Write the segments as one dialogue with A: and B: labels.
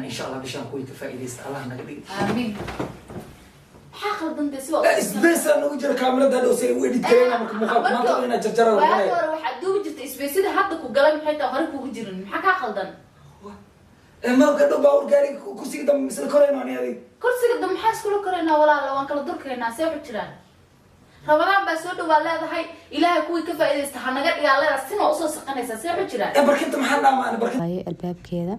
A: Insha Allah bishaan kuwii ka faa'iidaysta Allah naga dhigi.
B: Aamiin. Maxaa khaldantay si waa?
A: Space aan ugu jira kaamirada dhow say u edit karayna marka muuqaalka maanta waa inaa jarjara.
B: Waagi hore waxaad duubi jirtay space-yada, hadda ku galay maxay tahay? Hore kugu jirin, maxaa kaa khaldan?
A: Malabka dhow baawur gaariga kursiga dambe isla korayno ani adig.
B: Kursiga dambe maxaa iskula koraynaa, walaala? Waan kala durkaynaa. See waxu jiraan? Ramadaan baa soo dhawaa leedahay, Ilaahay kuwii ka faa'iidaysta ha naga dhigaa leedahay, sina usoo saqanaysaa. See waxu jiraan?
A: Ee barkinta maxaa dhaamaan barkinta?
C: Waaye albaabkeeda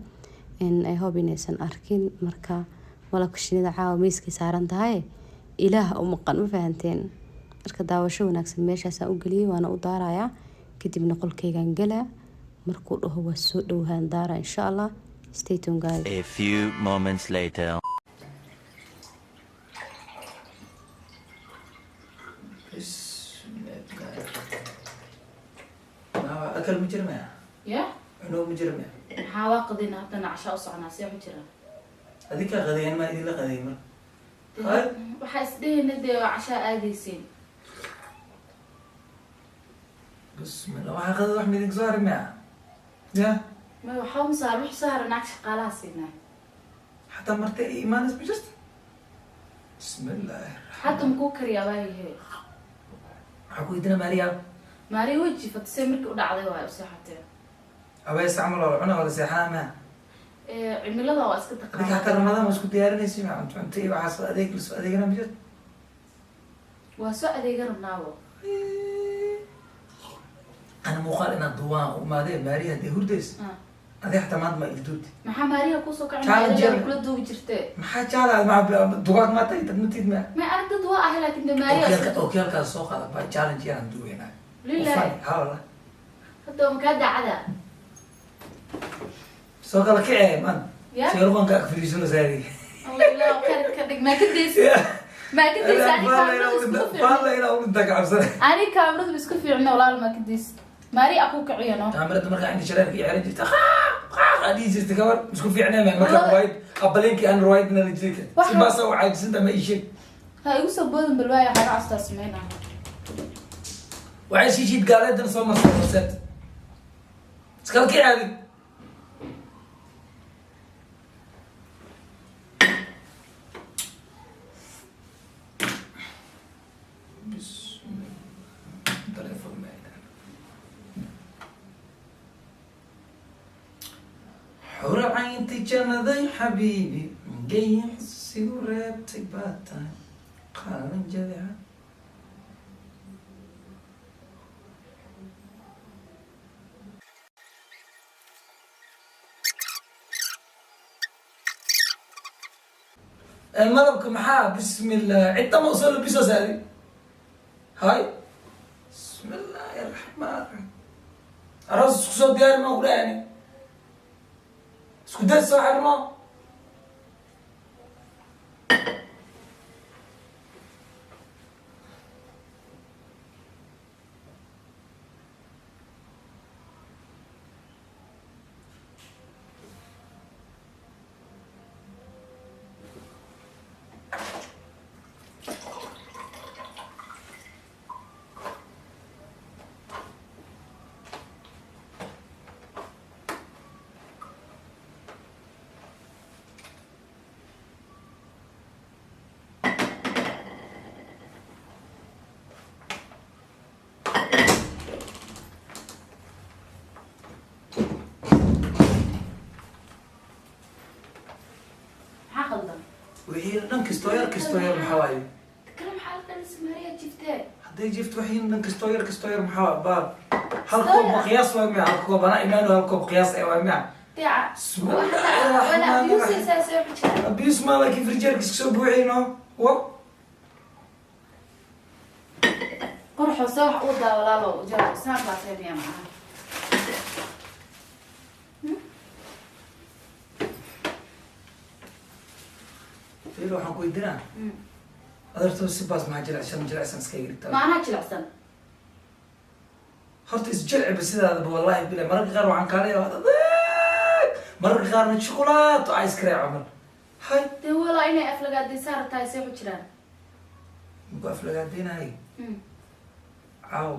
C: I hope inaysan arkin. Marka malabka shinida caawa miiskay saaran tahay, Ilaah u maqan, ma fahanteen? Marka daawasho wanaagsan. Meeshaasaan u geliyay, waana u daarayaa, kadibna qolkaygaan galaa. Markuu dhaho waa soo dhowhaan daara, insha Allah. Stay tuned, guys.
D: A few moments later.
A: Bismillah. Akal ma jira maya?
B: Ya.
A: Cuno ma jira maya?
B: Maxaa waa qadina haddana, cashaa u soconaa. See waxu jiraan?
A: Adinkaa qadeeyan, maa idinla qadeey marka? Hay.
B: Waxaa isdhehayna dee waa cashaa aadaysiin.
A: Bismillah, waxaa qadad wax midinka soo haray maya ya?
B: May, waxaa uma saar, wax soo haray naag shaqaalaha siinaa.
A: Xataa marta imaanis ma jirta. Bismillahi.
B: Hadda makuu kariyaa waayahe?
A: Waxaa ku weydiina Maariya.
B: Maariya way jiifatay, see markii u dhacday waay u seexatee.
A: Abees camal waa la cuna, waa la seexanaa maya?
B: Cimilada waa iska
A: Adinka
B: taqaana.
A: Xataa Ramadaan waa isku diyaarinaysa ma? Cunto cunto iyo waxaas adeeg lasoo adeegana ma jirto?
B: Waa soo adeega rabnaabo.
A: Ana muuqaal inaad duwaan u imaadee, Maariya haddii hurdays, adi xataa maanta ma ilduubti.
B: Maxaa Maariya kusoo kacay?
A: Challenge.
B: Maariya kula duubi jirtee.
A: Maxaa jaala maa dugaag maa tahay, dad matid ma?
B: May, arag dad waa ahay, laakin de Maariya
A: Okyaalkaas soo qaada ba, challenge yaraan duubeynaa.
B: Lillahi.
A: Ha wallah.
B: Hadda makaa daacada.
A: Soo kala kicee man.
B: Ya.
A: Seerqonka ag fadhiisano saari.
B: Allah khayr ka dhig. Maa ka deysi, maa ka deysi? Ani kaamiradu isku fiicno.
A: Faalla inaa u dhintaa ka cabsana.
B: Ani kaamiradu isku fiicno, walaal, maa ka deysi? Maariya aku kiciyo no.
A: Kaamirada markaa inta shareerka iyo xiran jirta qaaq aa dhihi jirta, gabar isku fiicnay ma marka riwaayad abaleenkii aan riwaayadna la jiri kar si baasa u caajisanta ma ii sheeg.
B: Ha igu soo boodin, bal waaya waxaa castaa sameynaa.
A: Waxay shiishiid gaaleedan soo martay horseed, iskala kici adig. Bismillah. Telefoon ma xura caynti jannaday xabiibi gayax sigu reebtay baa tahay qaalin jadeeca. Malabka maxaa? Bismillah, cidda ma usoo labiso saadi hay. Bismillahi raxmaan raxiim. Aroos isku soo diyaari maan kudhahani, isku day soo xirno.
B: Maxaa qaldan?
A: Wixii dhan kastoo yar, kastoo yar, maxaa waaye?
B: Kale maxaa la dhalisa? Maariya jiftee.
A: Hadday jifto, wixii dhan kastoo yar, kastoo yar, maxaa waaye baab? Hal koob ma qiyaas waay miya? Hal koob anaa imaano, hal koob qiyaas ee waay miya?
B: Dee.
A: Bismillahi
B: wala
A: raxmaani raxiim.
B: abusaysaa, see waxu jiraan?
A: Abuse maa, laakiin frijeerka iska soo buuxiyno wa.
B: Qurxo see wax u daa, walaalo, jaro saan baa teemiya macnaha.
A: Fiir, waxaan ku weydiinaa, adeerto si baas maxaa jilicsan jilicsan iskaga dhigtaa?
B: Ma anaa jilicsan?
A: Horta isjilciba sidaadaba, wallahi bila mararka qaar waxaan kaala yaabaa adeeg, mararka qaarna shukulaato ice cream camal hay.
B: Dee walaa inay aflagaadaysaa rabtahay, see waxu jiraan?
A: Muku aflagaadeynahay. Caaw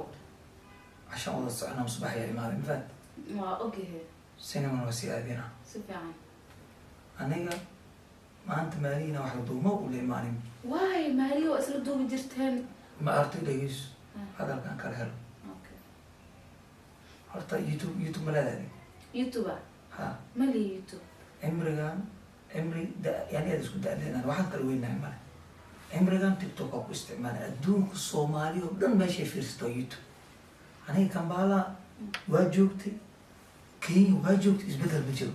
A: cashaan wada soconaa, subax ayaa imaaday, ma fahanti?
B: Waa ogahe.
A: Cineman waa sii aadina.
B: Si fiican.
A: Aniga maanta Maariyana wax la duumo u la imaanin.
B: Waay, Maariya waa isla duubi jirteen.
A: Ma artay, dhegeyso, hadalkan kala helo.
B: Okay.
A: Horta YouTube ma leedahay?
B: YouTube?
A: Ha.
B: Ma li YouTube.
A: Cimrigan, cimri da yani aad isku da-deenaan, waxaan kala weynahay male. Cimrigan TikTok waa ku isticmaala adduunka. Soomaali oo dhan meeshay fiirsato waa YouTube. Aniga Kambala waa joogtay, Kenya waa joogtay, isbeddel ma jiro.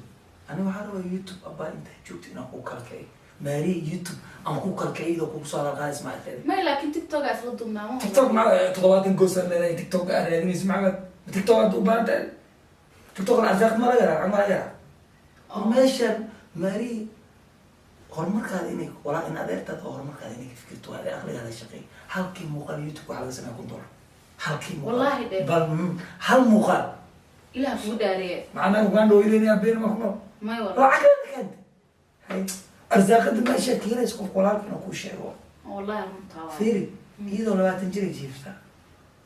A: Aniga waxaa rabaa YouTube abaa intaa joogtay inaan ku kala kiciyo Maariya. YouTube aan ku kala kiciyo, iyadoo kugu soo hadal qaadis maarteed.
B: May, laakiin TikTok aa isla duubnaa ma?
A: TikTok ma 70 goosan leedahay? TikTok aa raadinaysa, Maxamed. TikTok aad u baahan tahay? TikTok arsaaq ma laga raa, ma laga raa meeshan. Maari, horumarkaada inay walaa in adeertaada oo horumarkaada inay ka fikirto waa aqligaada shaqeey. Halkii muuqaal YouTube waxaa laga sameeya $1000 halkii muuqaal.
B: Wallaahi dheh.
A: Bal hal muuqaal.
B: Ilaah kugu dhaariye.
A: Macnaha Uganda oo ileynaya been ma ku nool.
B: May wala.
A: Lacag ka keenta hay arsaaqada meesha kiilaysa qofka walaalka inuu kuu sheego.
B: Wallahi runtaa waa.
A: Fiiri, iyadoo 20 jir ay jiiftaa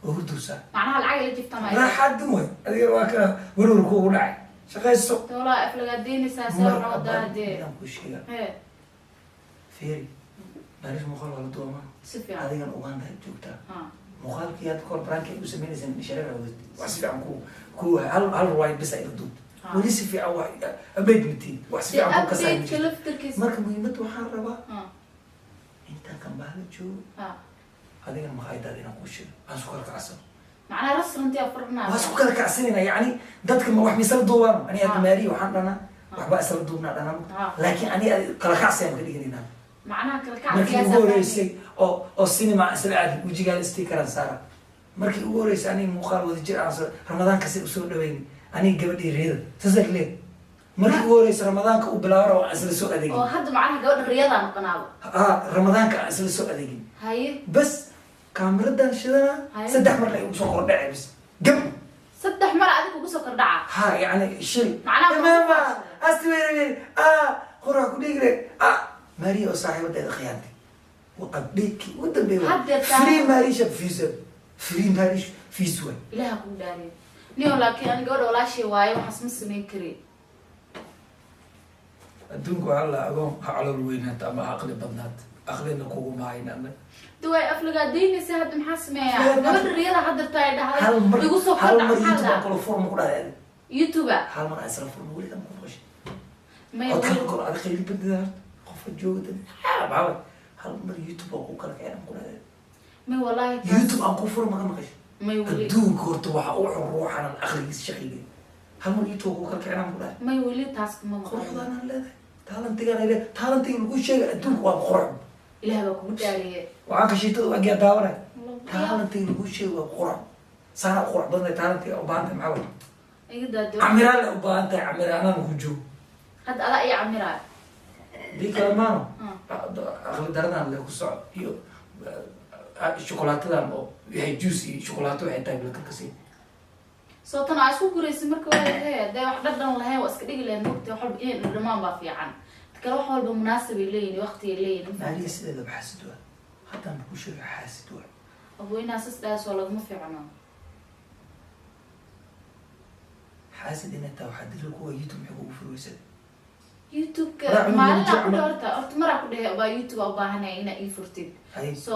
A: oo hurdursaa.
B: Macnaha lacag la jifta ma?
A: Raaxadin way. Adiga waa kana werwer kuugu dhacay, shaqayso.
B: Wallaahi aflagaadaynaysaa, see waxa wadaa dee.
A: Inaan kuu sheega.
B: Hee.
A: Fiiri, Baaris, muuqaal waa la duumaa.
B: Si fiican.
A: Adigan Uganda joogtaa.
B: Ha.
A: Muuqaalkii aad kahor prank ay u sameynaysan shareer wadad, wax si fiican ku hal hal ruwaayad bis ay la duubto. Weli si fiican wax update matiin, wax si
B: dee
A: fiican ku kasay.
B: Update-ka laftarkiisa.
A: Marka muhiimadda waxaan rabaa
B: ha
A: intaan Kambaala joogo, adigana maqaayadaada inaan kuu sheego, aan isku kala kacsano.
B: Macnaha restaurant yaa furnaa?
A: Waa isku kala kacsanayna. Yacni dadka ma wax misala duubaan. Ani hadda Maariya waxaan dhanaa waxbaa isla duubnaa dhanaa, laakiin ani kala kacsayaan ka dhiganaynaa.
B: Macnaha kala
A: Markii
B: kacsigaas.
A: ugu horeysay oo cinema isla aadin, wejigaada stickeran saara. Markii ugu horeysay aniga muuqaal wada jir aan soo Ramadaanka si usoo dhaweyni, aniga gabadhii riyada saasa leed. Markii ugu horeysay Ramadaanka uu bilaabo rabo aan isla soo adeegin.
B: Oo hadda macnaha gabadha riyadaa noqonaaba?
A: Ha, Ramadaanka aan isla soo adeegin.
B: Haye.
A: Bas kaamiradan shidana.
B: Haye.
A: Saddex mar la igu soo kordhacay, bas gab.
B: Saddex mar adiga ugu soo kordhaca?
A: Ha, yani shil.
B: Macnaha ma
A: Mama
B: ku
A: asti weyne ah qorax ku dhigre ah Maria oo saaxiibadeeda khiyaantay waa update-kii ugu dambeeyay.
B: Haddeer taa-
A: Free Marisha visa, free Marish visa way.
B: Ilaha kugu dhaariyo niyo, laakiin ani gabadha walaashay waaye, waxaas ma samayn kari.
A: Adduunka waxaa la agoon ha calool weynaata ama ha aqli badnaata, aqlina kuguma hayna annaga.
B: De way aflagaadaynaysa, hadda maxaa sameeyaa?
A: Hal mar-
B: Gabadha riyada haddarta ay dhahday
A: Hal mar
B: igu soo
A: hal
B: kordhac
A: mar
B: maxaa
A: YouTube aan
B: la
A: kula furma ku dhahday adiga.
B: YouTube?
A: Hal mar aan isla furma weligaa ma ku maqashay?
B: May.
A: Codkan kor ada qayli badida horta qofka jooga dad maxaa waay. Hal mar YouTube aan ku kala keenan ku dhahday.
B: May wallahi taas-
A: YouTube aan ku furma ka maqashay?
B: May weli.
A: Adduunka horta waxa u xun ruuxanan aqligiisa shaqigay. Hal mar YouTube ku kala keenan ku dhahay.
B: May weli taas kuma maqan.
A: Quruxdaan aan leedahay, talentigaan ay leedahay, talentiga lagu sheegay adduunka waa qurux.
B: Ilaah baa kugu dhaariye.
A: Waxaan kashiitada agyaa daawanay, talentiga lagu sheegay waa qurux. Saana qurux badan talentiga u baahan tahay maxaa waay?
B: Iga daado.
A: Camiraan le u baahan tahay, camiraanaan ku joogo.
B: Hadda adaa ii camiraa.
A: Dii kale maano aqli daradan le ku soco iyo shokolaatadan oo waxay juice iyo shukulaato waxay tahay bilka kasii.
B: Soo tan aa isku guraysa marka waa hee, dee wax dhadhan lahayn waa iska dhigi lahayn. Mogta wax walba inay dhadhamaan baa fiican. Ta kale wax walba munaasabay leeyihin, waqtigay leeyihin.
A: Maaliya sideedaba xaasid waa, haddaan ku sheego xaasid waa.
B: Abweynaa sas dhahaas waa laguma fiicno.
A: Xaasid inay tahay waxaa daliil kuwa YouTube maxay kugu furweysay?
B: YouTube-ka
A: Walaa cunug
B: maalinaa
A: lagu
B: ku
A: jeclo.
B: dhe horta maraa ku dhehe baa YouTube aa u baahanaya inaa ii furtid.
A: Hay.
B: So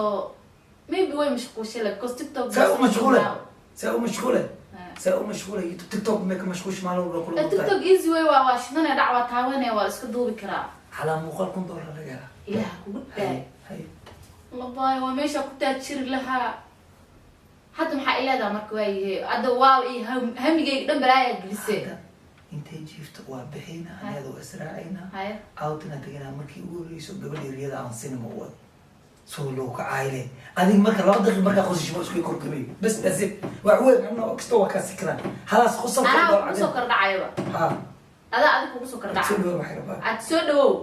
B: maybe way mashquulshay like, because TikTok
A: Saa u mashquule, saa u mashquule,
B: Ha.
A: saa u mashquule YouTube. TikTok may ka mashquush maalin walba kula.
B: TikTok easy way waa shidane, dhac waa taabanaya, waa iska duubi karaa.
A: Calaa muuqaal $1000 laga helaa.
B: Ilaah kugu
A: hay
B: dhaay.
A: Hay.
B: Labaayo waa meesha ku taajiri lahaa. Hadda maxaa ileedaha marka? Waayahe, hadda waa iyo hamigayga dhan balaayaa gelisee.
A: Hadda intay jiifto waa bixina, aniyada waa israacayna.
B: Haya.
A: Outina teginaa. Markii ugu horeyso gabadhii riyada aan cinema u wado soo loo kacayle adiga marka 2 daqiiq markaa qosisho isku kordhamay, bas, that's it. Waa weyn macnaha kastoo waa kaa sikiraan halaas qosalka.
B: Anaa kugu soo kordhacayaba.
A: Ha.
B: Adaa adiga kugu soo kordhaca.
A: Soo dhawo, maxay rabaa?
B: Aad soo dhawow,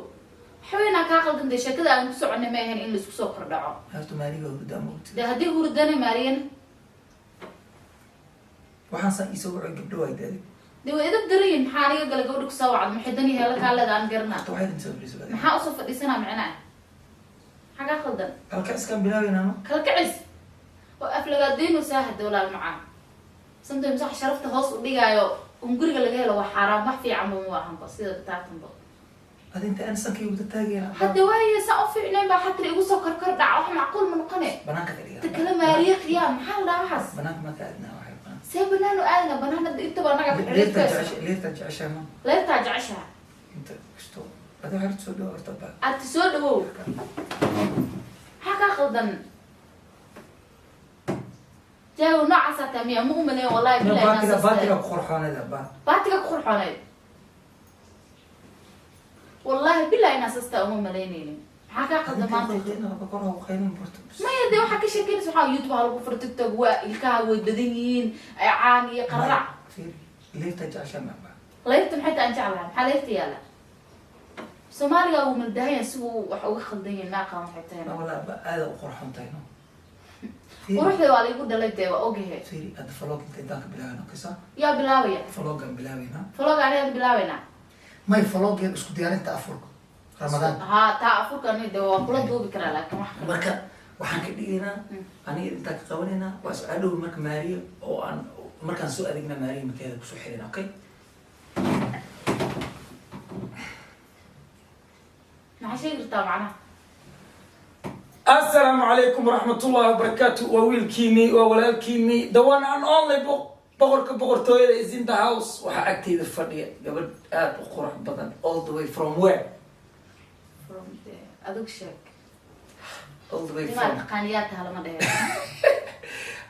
B: waxweynaa kaa qaldantay. Sheekada aan ku soconay ma ahayn in laisku soo kordhaco.
A: Horta maaliga hurdaa moogta.
B: Dee haddii hurdana maariyana.
A: Waxaan saa iisoo wacay gabdho waay daadi.
B: Dee waa idab darayin, maxaa aniga gala gabadha kusoo wacdo? Maxay dani heela kaa leeda aan garanaa?
A: Horta waxay idin soo fadhiiso.
B: Maxaa usoo fadhiisanaa micnaa? Maxaa kaa qaldan?
A: Halka iskaan bilaabayna no.
B: Kala kicis oo aflagaadaynaysaa hadda walaal macaan. Sometimes wax sharafta hoos u dhigaayo un guriga laga helo waa xaaraan, wax fiicanba ma ahanba sida bataatanba.
A: Adi inta aan sankay wada taagayna.
B: Hadda waaye, saa u fiicnayn baa xataa igu soo korkor dhaca. Wax macquul ma noqone.
A: Banaanka ka dhiga.
B: Ta kale, maariikhiya maxaa la dhahaa waxaas?
A: Banaanka ma ka aadnaa? Waxay banaan.
B: See banaan u aadna? Banaan hadda intaba naga.
A: Leertaa jecesha, leertaa jecesha ma?
B: Leertaa jeceshaha.
A: Inta kasto adi waxay soo dhawo horta ba.
B: Arti soo dhawow. Maxaa kaa qaldan, jaago? Noocaasaa taa miya? Ma umaleyn wallahi bilahi inaan
A: Baatiga
B: saas
A: baatiga
B: tahay.
A: ku qurxoonayda ba.
B: Baatiga ku qurxooneyd, wallahi bilahi inaan saas taa uma malaynaynin. Maxaa kaa qaldan maanta? Maya dee, waxaa ka sheekeynaysa waxaa YouTube ha lagu furo, TikTok waa ilkaha way badan yihiin, caan iyo qararac.
A: Leertaa jecesha ma ba?
B: Layrta maxay taa? Aan jeclahay? Maxaa layrta yaala? Soomaaliga wuu maldahayan si uu wax uga khaldan yahin, ma aqaan waxay tahay.
A: Walaa ba, aada u qurxoon tahay, no?
B: Quruxda waa laigu dhalay dee, waa ogahe.
A: Fiiri, hadda vlog inta intaan ka bilaabeyna kisa.
B: Yaa bilaabaya?
A: Vlogan bilaabeyna.
B: Vlog aniga bilaabeynaa.
E: May, vlogeed isku diyaarinta afurka Ramadaan.
B: Haa, taa afurka ani dee waa kula duubi karaa, laakiin wax kale.
A: Marka waxaan ka dhigaynaa aniga intaan ka qabanaynaa waa is adhow. Marka Maariyo oo aan markaan soo adeegna, Maariyo makeeda kusoo xirina, okay?
B: Maxaa sheegi kartaa macnaha?
F: Asalaamu calaykum waraxmatullahi wabarakaatu. Waa wiilkiinii, waa walaalkiinii, the one and only boqorka boqortooyada is in the house. Waxaa agteyda fadhiya gabadh aada u qurux badan, all the way from where?
B: From the adug sheeg.
A: All the way
B: nimaa
A: from
B: taqaaniyaa taha lama dhehe.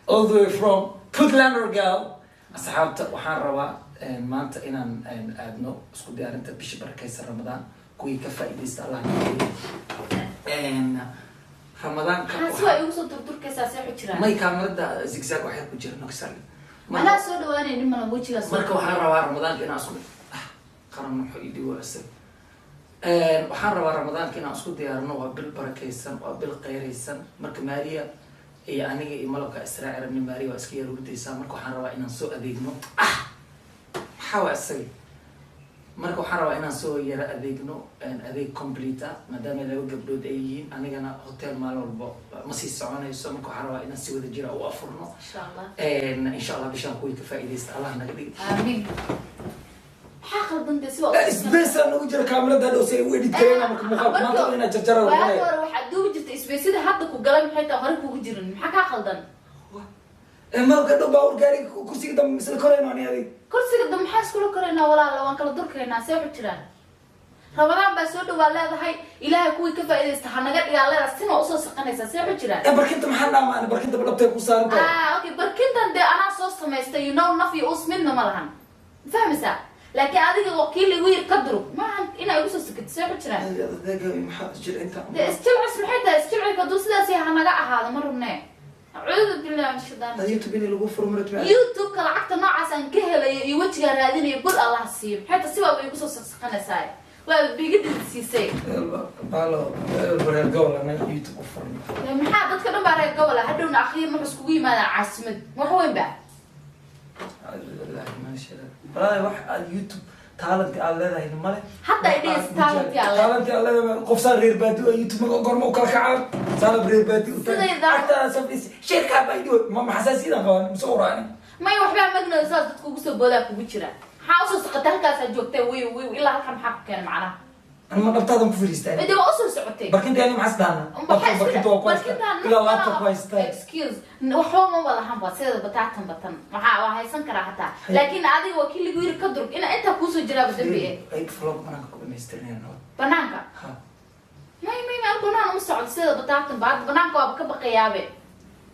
F: All the way from Puntlander girl. Asxaabta, waxaan rabaa maanta inaan aadno isku diyaarinta bisha barakeysan Ramadaan. Kuwii ka faa'iidaysta Allah nageeyo Ramadaanka.
B: Maxaa si waa igu soo durturkaysaa? See xu jiraan?
A: May, kaamirada zigzag waxay ku jira noxal.
B: Anaa soo dhawaanay, nin malan wejigaa soo.
A: Marka waxaan rabaa Ramadaanka inaan isku qaran wuxuu ii dhigo isaga. Waxaan rabaa Ramadaanka inaan isku diyaarino. Waa bil barakeysan, waa bil qeyraysan. Marka Maariya iyo aniga iyo malabka israaci rabni. Maariya waa iska yar hurdaysaa. Marka waxaan rabaa inaan soo adeegno. Maxaa waa isaga? Marka waxaan rabaa inaan soo yara adeegno, adeeg complete ah, maadaama laba gabdhood ay yihiin. Anigana hotel maalin walbo ma sii soconayso. Marka waxaan rabaa inaan si wada jira u afurno.
B: Insha Allah.
A: Insha Allah, bishaan kuwii ka faa'iidaysta Allah naga dhig.
B: Aamiin. Maxaa qaldan dee? Si waa
F: Space aan ugu jira kaamirada dhow si ay u edit gareyn. Marka muuqaalka maanta waa inaa jarjara.
B: Waagi hore waxaad duubi jirtay space-yada, hadda ku galay maxay tahay? Hore kugu jirin, maxaa kaa qaldan?
F: Malabka dhow baabuur gaariga kursiga dambe misla korayno ani adig.
B: Kursiga dambe maxaa iskula koraynaa walaala? Waan kala durkaynaa. See waxu jiraan? Ramadaan baa soo dhawaa leedahay, Ilaahay kuwii ka faa'iidaysta ha naga dhigaa leedahay, sina usoo saqanaysaa. See waxu jiraan?
F: Barkinta maxaa dhaamaan? Barkinta dhabtay ku saaran tahay.
B: Ah, okay, barkintan dee anaa soo samaystay, you know, naf iyo us midna ma lahan, ma fahmaysaa? Laakiin adiga wakiil igu yir ka durug maahan inaa igu soo sakatid. See waxu jiraan?
A: Maxaa jir inta?
B: Dee isjilcis maxay tahay? Isjilcika hadduu sidaas yahay ha naga ahaado, ma rabnee. Acuudu billahi min shaytaan.
A: YouTube in lagu furo marat.
B: YouTube-ka lacagta noocaas aan ka helayo iyo wejigaa raadinayo bul Allah siiyo. Maxay tahay? Si waaba igu soo saqsaqanaysaa, waa biga siisay.
F: Baalo reer gobol anaga YouTube u furno.
B: Dee maxaa? Dadka dhan baa reer gobola. Hadhowna akhiir marka iskugu yimaadaan caasimad, wax weyn ba.
A: Walaahi wax aad YouTube talent aad leedahay male.
B: Hadda ay dhehaysa talent aad leedahay.
F: Talent aad leedahay. Qof saan reer baadi oo YouTube maga gorma u kala kacaan saanad reer baadi u tahay.
B: Sidayda-
F: Agtaada safis sheerkaa baa idhi ma xasaasiyadaan qabaan mise uraani.
B: May, waxbaa magnayo saas dadka ugu soo boodaa kugu jira. Maxaa usoo saqatay? Halkaasaa joogtay wiw wiw ilaa halkan, maxaa ku keenay macnaha?
F: Anima dhabtaadan ku fadhiistaa.
B: Dee waa usoo socotay.
F: Barkinta ani maxas dhaana? Barkinta waa ku haystaa, ilaa laabta ku haystaa.
B: Excuse, waxba ma walahan ba sideeda bataatan batan maxaa waa haysan karaa xataa, laakiin adiga waa kii lagu yiri ka durug ina intaa kuusoo jiraaba dambi eh.
A: Ay, vlog banaanka ku dhamaystirinayna.
B: Banaanka?
A: Ha.
B: May may may, banaan uma socdo sideeda bataatan ba. Hadda banaanka waaba ka baqayaabe.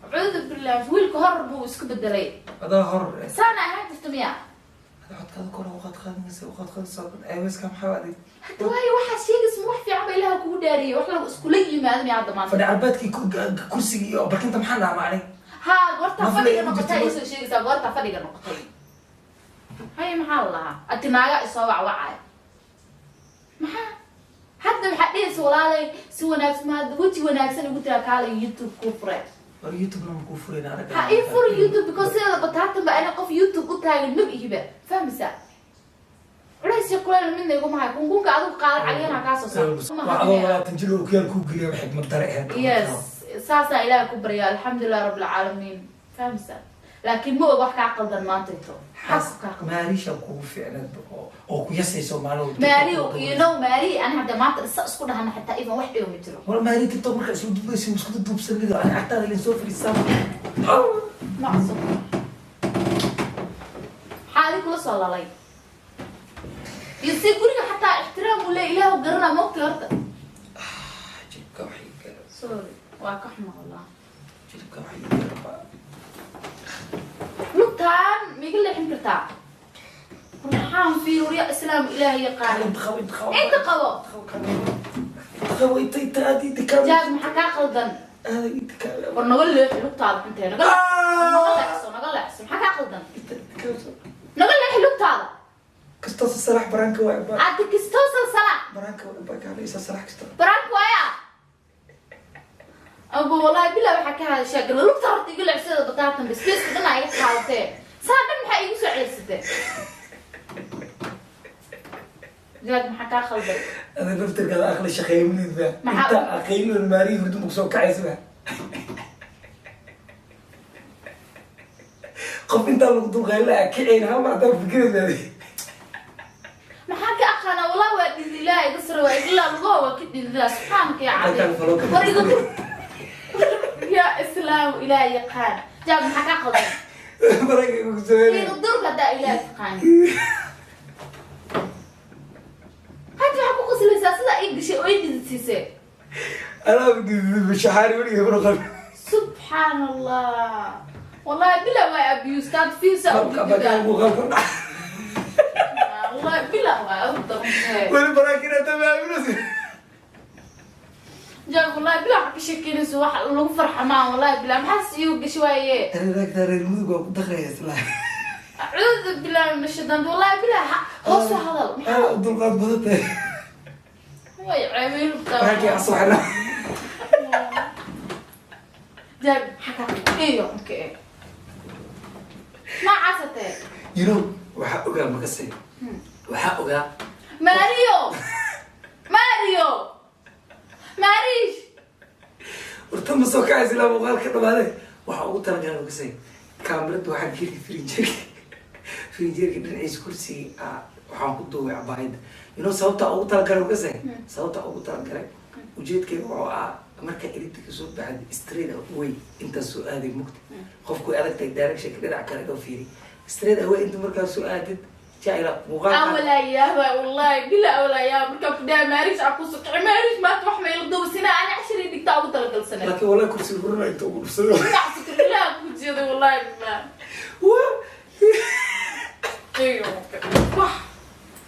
B: Acuudu billah, wiilka hor buu isku bedelay.
A: Adaa hor.
B: Saana ahaan jirta miya?
A: Codkaada kor u qaad qaadaysa, u qaad qaadaysa eeweska. Maxaa adig?
B: Hadda waayo, waxaa sheegaysa ma wax fiican ba? Ilaha kugu dhaariyay, wax lagu iskula yimaado miya hadda maanta?
A: Fadhi carbeedkii, kursigii iyo barkinta maxaan dhahaa macnay?
B: Haa, goortaa
A: Nafla
B: fadhiga
A: igu
B: noqotay
A: jirto.
B: Isoo sheegaysaa goortaa fadhiga noqotay. Hay, maxaa la lahaa? Atinaaga isoo wacwacaya maxaa hadda? Waxaa dhehaysa walaalay si wanaagsan ma hadda weji wanaagsan igu tiraa, kaalay YouTube kuu fure.
A: War YouTube-na ma kuu furayna aragga.
B: Ha ii furi YouTube, because sideeda bataatan ba ana qof YouTube u taagan mab ihiba, fahmaysaa? Culays iyo kuleyl midna iguma hayo. Kunkunka adigu qaada, calyana kaa soo saar.
F: Waa adoo 20 jir oo kiyaal kuu geliya, xikmad dare ahayd.
B: Yes, saasaa Ilaahay ku barya. Alxamdulilah rabbilcaalamiin, fahmaysaa? Laakiin ma og wax kaa qaldan maanta ito. Maxaa kaa qaldan?
A: Maarisha kugu fiicneed oo ku yasayso maalin.
B: Maari, you know Maari, ani hadda maanta isa isku dhahana xitaa even wax dhibo ma jiro.
A: Wala Maari TikTok marka isku duubaysa, isku duubsanida ani agtaada lin soo fadhiisaa.
B: Macso, maxaa adig kula soo lalay? Iyo si guriga xataa ixtiraam uu leeya, Ilaahu garanaa, mogta horta.
A: Jilibka waxay gala.
B: Sorry, waa ka xuma wallah.
A: Jilibka waxay gala.
B: Lugtaan miiga leexin kartaa? War maxaan fiiriya? Islaam, Ilaahay yaqaan.
A: Inta qabo, inta qabo.
B: Inta qabo.
A: Inta qabo, inta, inta, aad inta kaam.
B: Jaag, maxaa kaa qaldan?
A: Aad inta kaam.
B: War naga leexi lugtaada xuntee, naga naga leexso, naga leexso. Maxaa kaa qaldan?
A: Inta kaam.
B: Naga leexi lugtaada.
A: Kastoo salax baraanka waa ba.
B: Addi kistoo salsala.
A: Baraanka waa ba, kaana isa salax kastoo.
B: Baraank waaya abu, wallahi bilaa waxaa ka hadashaa gala lugta horta iga leexsada bataatan basbeeska dhan aa iga qaadatee. Saa dhan maxaa iigu soo ceersatee? Jaag, maxaa kaa qalday?
A: Ada naftirkaada aqli shaqeynid ba. Inta aqeylin maari hurdu ku soo kacaysa ba. Qof intaa lagu dulqaylaa kicin hal mar hadaa fikiraysa.
B: Maxaan ka aqaanaa? Wallahi waa dhidilaa iga sare, waa ilaa lugaha waa ka dhidilaa. Subxaanaka ya
A: Halkan
B: cadiim.
A: follow ka.
B: War iga dur ya Islaam, Ilaah yaqaan. Jaag, maxaa kaa qaldan?
A: Baraanka ku sameynaya.
B: Iga durka haddaa Ilaah taqaani. Hadda waxaa ku qoslaysaa sidaa ii gashay oo ii dhididsiisay.
A: Anaa shaxaari weligay ma noqon.
B: Subxaan Allah, wallahi bila waa abuse taad fiisa u
A: Qalka
B: dhididaan.
A: Muuqaalka dhac.
B: Wallahi bila waa u darantahay.
A: Weli baraanka inaad tamaaminayso.
B: Jaag, wallahi bila waxaa ka sheekeynayso wax lagu farxamaa. Wallahi bila maxaa siiyo gashay waaye.
A: Reeragta reer Mudug waa ku daqraya isla.
B: Acuudu billahi min ashaytaan. Wallahi bila hoos u hadal.
A: Aad u dulqaad badan tahay.
B: Way ceebeyn.
A: Baraanka asoo xirna.
B: Jaag, maxaa kaa iyo okay ma casatee?
A: You know, waxaa ogaa makasay, waxaa ogaa.
B: Mario, Mario, Marish.
A: Horta ma soo kacaysa ilaa muuqaalka dhamaade. Waxaa ugu talagalay makasay, kaamirada waxaa geli firinjeerka, firinjeerka dhinaciisa kursiga waxaan ku duubay cabaayadda. You know sababta ugu talagalay makasay? Sababta ugu talagalay, ujeedkayga wuxuu ahaa marka iridda kasoo baxday straight away intaas soo aaday mugta qofku way adag tahay directionka dhinac kale loo fiiriy straight away inta markaa soo aadid jaila muuqaalka.
B: Awalaa yaaba, wallahi bila awalaa yaaba markaa ku dhaha Marish aa kusoo kici. Marish maanta wax mayla duubasina ani cashirii dhigtaa ugu talagalsanay.
A: Laakiin wallahi kursiga furana inta ugu dhufsado.
B: Dhinac sukar Ilaah ku jeeday, wallahi ma
A: Wa
B: iyo wax.